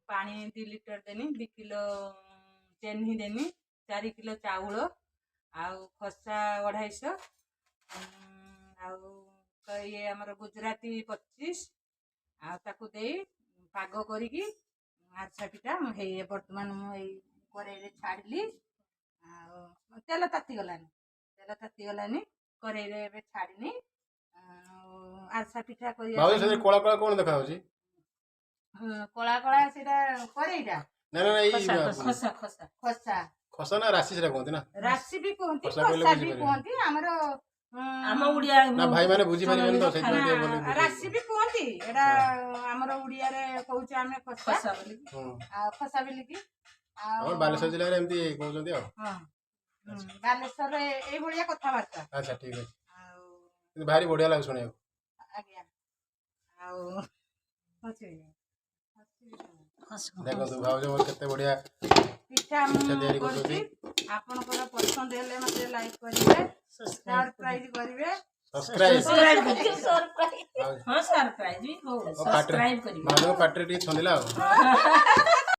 ପାଣି 2 ଲିଟର ଦେନି, 2 କିଲୋ ଚିନି ଦେନି, 4 କିଲୋ ଚାଉଳ ଆଉ ଖସା 250, ଆଉ ଇଏ ଆମର ଗୁଜୁରାତି 25, ଆଉ ତାକୁ ଦେଇ ପାଗ କରିକି ଆରିସା ପିଠା ମୁଁ ହେଇ ବର୍ତ୍ତମାନ ମୁଁ ଏଇ କରେଇରେ ଛାଡ଼ିଲି। ଆଉ ତେଲ ତାତିଗଲାନି, ତେଲ ତାତିଗଲାନି, କରେଇରେ ଏବେ ଛାଡ଼ିନି। ଆଉ ଆରିସା ପିଠା କରିବା ଭାଉଜ, ପାଇଁ ସେଥିରେ କଳା କଳା କଣ ଦେଖାଯାଉଛି? ହଁ, କଳା କଳା ସେଇଟା କରେଇଟା। ନା ନା ନା, ଏଇ ଖସା, ଖସା। ଖସା, ଖସା, ଖସା। ଖସା ନା ରାଶି ସେଟା କୁହନ୍ତି ନା? ରାଶି ବି କୁହନ୍ତି। ଖସା କହିଲେ ଖସା ବି ବୁଝିପାରିବେନି। କୁହନ୍ତି ଆମର ଆମ ଓଡିଆ ନା, ଭାଇ ମାନେ ବୁଝିପାରିବେନି ତ, ସେଇଥିପାଇଁ ଟିକେ ନା, ବୋଲି। ରାଶି ବି କୁହନ୍ତି। ଏଟା ଆମର ଓଡିଆରେ କହୁଛେ ଆମେ ଖସା। ଖସା ବୋଲି। ଆଉ ଖସା ବୋଲିକି ଆଉ ଆମର ବାଲେଶ୍ୱର ଜିଲ୍ଲାରେ ଏମିତି କହୁଛନ୍ତି ଆଉ। ହଁ, ବାଲେଶ୍ୱରରେ ଏଇଭଳିଆ କଥାବାର୍ତ୍ତା। ଆଚ୍ଛା, ଠିକ ଅଛି। ଆଉ କିନ୍ତୁ ଭାରି ବଢିଆ ଲାଗୁଛି ଶୁଣିବାକୁ। ଆଜ୍ଞା, ଆଉ ହସିବି, ହସିବି। ଦେଖନ୍ତୁ ଭାଉଜ ମୋର କେତେ ବଢିଆ ପିଠା ମୁଁ ପିଠା ତିଆରି କରୁଛି। କରୁଛନ୍ତି। ଆପଣଙ୍କର ପସନ୍ଦ ହେଲେ ମତେ ଲାଇକ୍ କରିବେ, ସରପ୍ରାଇଜ କରିବେ। ସବସ୍କ୍ରାଇବ। ହଁ, ସରପ୍ରାଇଜ ବି ହଉ, ସବସ୍କ୍ରାଇବ କରିବେ। ଭାଉଜଙ୍କ ପାଟିରେ ଟିକେ ଛନ୍ଦିଲା ଆଉ।